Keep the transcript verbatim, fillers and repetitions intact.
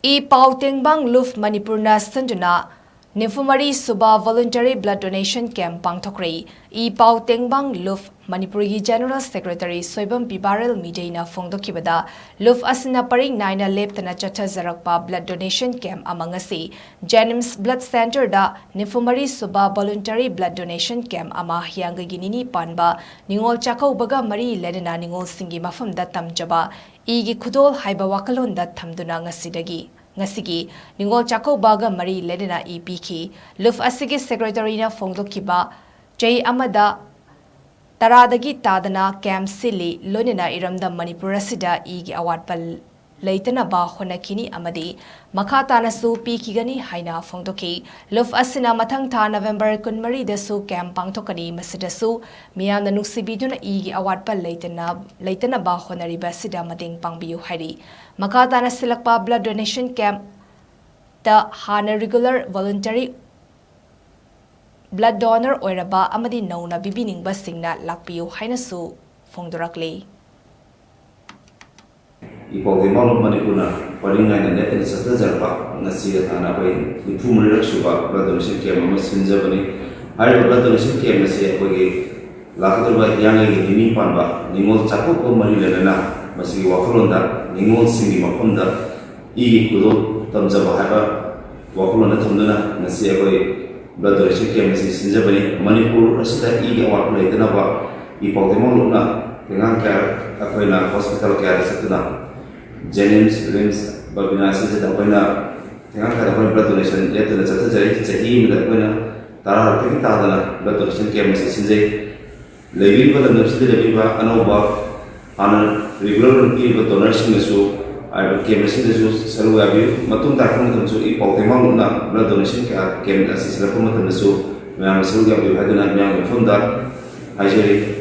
E ꯄꯥꯎ ꯇꯦꯡꯕꯥꯡ ꯂꯨꯞ ꯃꯅꯤꯄꯨꯔꯅ ꯁꯤꯟꯗꯨꯅ ꯅꯤꯐꯨꯃꯔꯤ ꯁꯨꯕ Voluntary Blood Donation Camp ꯄꯥꯡꯊꯣꯛꯈ꯭ꯔꯦ꯫ E ꯄꯥꯎ ꯇꯦꯡꯕꯥꯡ ꯂꯨꯞ ꯃꯅꯤꯄꯨꯔꯒꯤ General Secretary ꯁꯣꯏꯕꯝ ꯄꯤꯕꯥꯔꯦꯜ ꯃꯤꯗꯩꯅ ꯐꯣꯡꯗꯣꯛꯈꯤꯕꯗ, ꯂꯨꯞ ꯑꯁꯤꯅ ꯄꯔꯤꯡ ꯅꯥꯏꯅ ꯂꯦꯞꯇꯅ ꯆꯠꯊꯖꯔꯛꯄ blood donation camp ꯑꯃ ꯉꯁꯤ JNIMS Blood Centreꯗ ꯅꯤꯐꯨꯃꯔꯤ ꯁꯨꯕ Voluntary Blood Donation Camp ꯑꯃ ꯍꯤꯌꯥꯡꯒꯩꯒꯤ ꯅꯤꯅꯤ ꯄꯥꯟꯕ ꯅꯤꯉꯣꯜ ꯆꯥꯛꯀꯧꯕꯒ ꯃꯔꯤ ꯂꯩꯅꯅ ꯅꯤꯉꯣꯜꯁꯤꯡꯒꯤ ꯃꯐꯝꯗ ꯇꯝꯖꯕ ꯏꯒꯤ ꯈꯨꯗꯣꯜ ꯍꯥꯏꯕ ꯋꯥꯈꯜꯂꯣꯟꯗ ꯊꯝꯗꯨꯅ ꯉꯁꯤꯗꯒꯤ, ꯉꯁꯤꯒꯤ ꯅꯤꯉꯣꯜ ꯆꯥꯛꯀꯧꯕꯒ ꯃꯔꯤ ꯂꯩꯅꯅ ꯏ ꯄꯤꯈꯤ꯫ ꯂꯨꯞ ꯑꯁꯤꯒꯤ Secretaryꯅ ꯐꯣꯡꯗꯣꯛꯈꯤꯕ, ꯆꯍꯤ ꯑꯃꯗ ꯇꯔꯥꯗꯒꯤ ꯇꯥꯗꯅ camp ꯁꯤꯜꯂꯤ, ꯂꯣꯏꯅꯅ ꯏꯔꯝꯗꯝ ꯃꯅꯤꯄꯨꯔ ꯑꯁꯤꯗ ꯏꯒꯤ ꯑꯋꯥꯠꯄ ꯂꯩꯇꯅꯕ ꯍꯣꯠꯅꯈꯤꯅꯤ ꯑꯃꯗꯤ ꯃꯈꯥ ꯇꯥꯅꯁꯨ ꯄꯤꯈꯤꯒꯅꯤ ꯍꯥꯏꯅ ꯐꯣꯡꯗꯣꯛꯈꯤ꯫ ꯂꯨꯞ ꯑꯁꯤꯅ ꯃꯊꯪ ꯊꯥ ꯅꯕꯦꯝꯕꯔ ꯀꯨꯟꯃꯔꯤꯗꯁꯨ camp ꯄꯥꯡꯊꯣꯛꯀꯅꯤ꯫ ꯃꯁꯤꯗꯁꯨ ꯃꯤꯌꯥꯝꯅ ꯅꯨꯡꯁꯤꯕꯤꯗꯨꯅ ꯏꯒꯤ ꯑꯋꯥꯠꯄ ꯂꯩꯇꯅ, ꯂꯩꯇꯅꯕ ꯍꯣꯠꯅꯔꯤꯕ ꯑꯁꯤꯗ ꯃꯇꯦꯡ ꯄꯥꯡꯕꯤꯌꯨ ꯍꯥꯏꯔꯤ꯫ ꯃꯈꯥ ꯇꯥꯅ ꯁꯤꯜꯂꯛꯄ blood donation campꯇ ꯍꯥꯟꯅ regular voluntary blood donor ꯑꯣꯏꯔꯕ ꯑꯃꯗꯤ ꯅꯧꯅ ꯄꯤꯕꯤꯅꯤꯡꯕꯁꯤꯡꯅ ꯂꯥꯛꯄꯤꯌꯨ ꯍꯥꯏꯅꯁꯨ ꯐꯣꯡꯗꯣꯔꯛꯂꯤ꯫ ꯏ ꯄꯥꯎ ꯇꯦꯡꯕꯥꯡ ꯂꯨꯞ ꯃꯅꯤꯄꯨꯔꯅ ꯄꯔꯤꯡ ꯅꯥꯏꯅ ꯂꯦꯞꯇꯅ ꯆꯠꯊꯖꯔꯛꯄ ꯉꯁꯤ ꯊꯥꯅ ꯑꯩꯈꯣꯏ ꯅꯤꯐꯨ ꯃꯔꯤꯔꯛ ꯁꯨꯕ blood donation camp ꯑꯃ ꯁꯤꯟꯖꯕꯅꯤ꯫ ꯍꯥꯏꯔꯤꯕ blood donation camp ꯑꯁꯤ ꯑꯩꯈꯣꯏꯒꯤ ꯂꯥꯛꯀꯗꯧꯔꯤꯕ ꯍꯤꯌꯥꯡꯒꯩꯒꯤ ꯅꯤꯅꯤ ꯄꯥꯟꯕ ꯅꯤꯉꯣꯜ ꯆꯥꯛꯀꯧꯕ ꯃꯔꯤ ꯂꯩꯅꯅ ꯃꯁꯤꯒꯤ ꯋꯥꯈꯜꯂꯣꯟꯗ ꯅꯤꯉꯣꯜꯁꯤꯡꯒꯤ ꯃꯐꯝꯗ ꯏꯒꯤ ꯈꯨꯗꯣꯜ ꯇꯝꯖꯕ ꯍꯥꯏꯕ ꯋꯥꯈꯜꯂꯣꯟꯗ ꯊꯝꯗꯨꯅ ꯉꯁꯤ ꯑꯩꯈꯣꯏ blood donation camp ꯑꯁꯤ ꯁꯤꯟꯖꯕꯅꯤ꯫ ꯃꯅꯤꯄꯨꯔ ꯑꯁꯤꯗ ꯏꯒꯤ ꯑꯋꯥꯠꯄ ꯂꯩꯇꯅꯕ ꯏ ꯄꯥꯎ ꯇꯦꯡꯕꯥꯡ ꯂꯨꯞꯅ ꯊꯦꯡꯒꯥꯡ ꯀꯌꯥ ꯑꯩꯈꯣꯏꯅ hospital ꯀꯌꯥꯗ ꯆꯠꯇꯨꯅ JNIMS, RIMS, ꯕꯕꯤꯅꯥ ꯑꯁꯤꯗ ꯑꯩꯈꯣꯏꯅ ꯊꯦꯡꯒꯥꯡ ꯀꯌꯥꯗ ꯑꯩꯈꯣꯏꯅ blood donation ꯂꯦꯞꯇꯅ ꯆꯠꯊꯖꯔꯤ꯫ ꯆꯍꯤ ꯑꯃꯗ ꯑꯩꯈꯣꯏꯅ ꯇꯔꯥꯔꯛꯇꯒꯤ ꯇꯥꯗꯅ blood donation camp ꯑꯁꯤ ꯁꯤꯟꯖꯩ꯫ ꯂꯩꯕꯤꯔꯤꯕ ꯂꯝꯗꯝꯁꯤꯗ ꯂꯩꯕꯤꯕ ꯑꯅꯧꯕ ꯍꯥꯟꯅ regular ꯑꯣꯏꯅ ꯄꯤꯔꯤꯕ donorꯁꯤꯡꯅꯁꯨ ꯍꯥꯏꯔꯤꯕ camp ꯑꯁꯤꯗꯁꯨ ꯁꯔꯨꯛ ꯌꯥꯕꯤꯌꯨ꯫ ꯃꯇꯨꯡ ꯇꯥꯔꯛꯄ ꯃꯇꯝꯗꯁꯨ ꯏ ꯄꯥꯎ ꯇꯦꯡꯕꯥꯡ ꯂꯨꯞꯅ blood donation camp ꯑꯁꯤ ꯁꯤꯜꯂꯛꯄ ꯃꯇꯝꯗꯁꯨ ꯃꯌꯥꯝꯅ ꯁꯔꯨꯛ ꯌꯥꯕꯤꯌꯨ ꯍꯥꯏꯗꯨꯅ ꯃꯤꯌꯥꯝꯒꯤ ꯃꯐꯝꯗ ꯍꯥꯏꯖꯔꯤ꯫